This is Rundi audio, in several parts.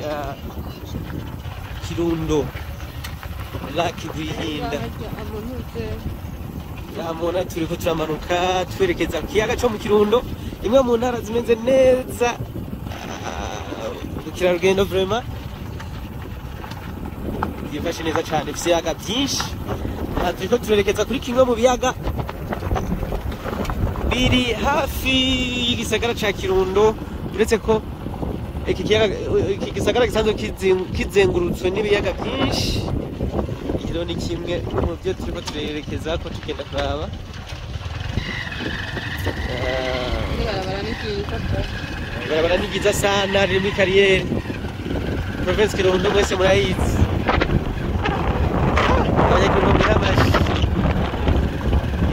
ya Kirundo, Lac Rwihinda. Yamona turiko turamanuka twerekeza ku kiyaga co mu Kirundo, imwe mu ntara zimeze neza ubukerarugendo vraiment yifashe neza cyane, ifise ibiyaga byinshi. Aha turiko turerekeza kuri kimwe mu biyaga biri hafi y'igisagara ca Kirundo, uretse ko iki kiyaga, iki gisagara gisanzwe kizengurutswe n'ibiyaga byinshi. Iki rero ni kimwe mu byo turiko turerekeza ko tugenda kuraba. Ibarabara ni ryiza pe. Ibarabara ni ryiza sana, riri muri kariyeri province Kirundo, mwese murayizi. Abanyakirundo muri amashi.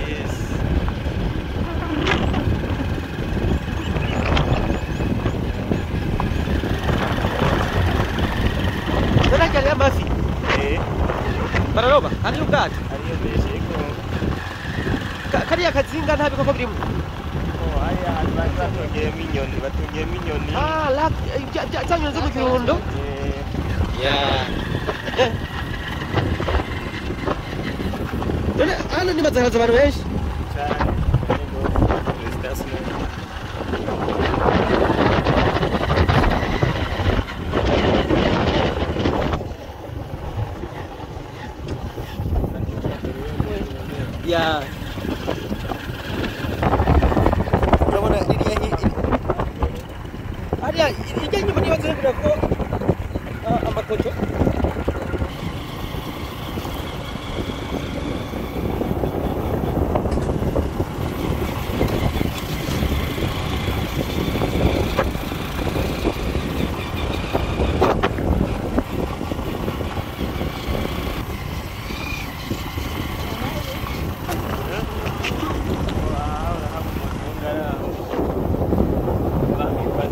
Yes. None hariyo amafi bararoba, hariyo ubwato. Hariyo menshi ariko. Kariya kazinga nta bikoko birimo. Oh, hariya hantu bari batungiyemo inyoni, batungiyemo inyoni. Ah, lac, za nyoni zo mu Kirundo. Eh. Yeah. None hano nibaza haza abantu benshi. Cyane yego, station. Ya. Urabona iriya hariya ijya inyuma nibaza kugira ko amakoto.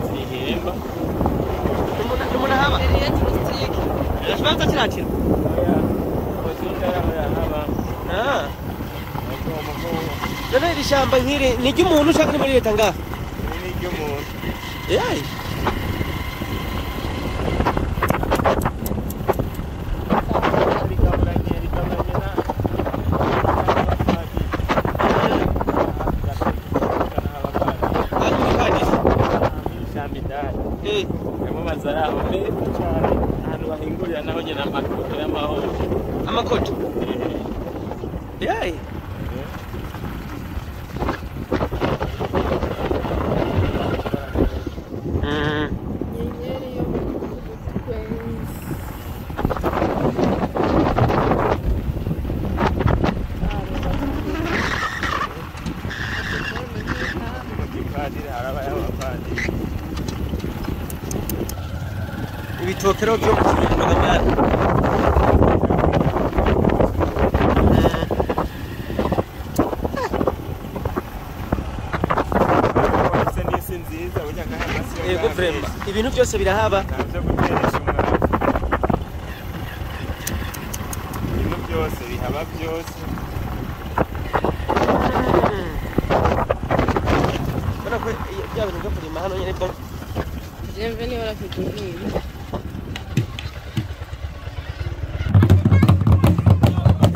Zihemba. Umuntu ahaba. Iriya touristique. Ikibanza kirakira. Oya, umuzinga araho yahaba. Ah. Ariko umuhungu. None iri shamba nk'iri ni iry'umuntu ushaka ni muri leta ngaha? Iri ni iry'umuntu. Yayi. Rigaburanye, rigaburanye na Hano ni padiri. ishyamba indani. Eh. Harimo amazu ari aho meza cyane, ahantu bahingurira naho nyine amakoto y'amahoro. Amakoto. Yayi. Nyenyeri yo mu kwezi. Mu gipadiri harabayo abapadiri. Ibitokero byo mu Kirundo gamana. Bafise n'isi nziza burya ngaha amasi yo Yego ngaha vraiment. menshi. Ibintu byose birahaba. Nta byo guteresha umwavu, ibintu byose bihaba byose. Urabona ko bya bintu byo kurima hano nyine bon. Bienvenue à la Guhinda.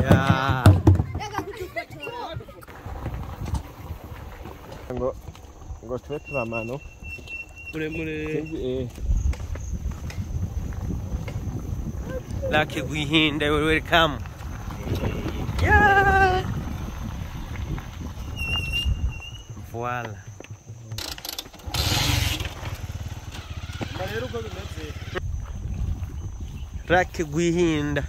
Ya. Ngo tube turamanuka. Muremure. Sinzi, eh. Lac Rwihinda, welcome. Yeah. Voilà. Rero uko bimeze. Lac Rwihinda.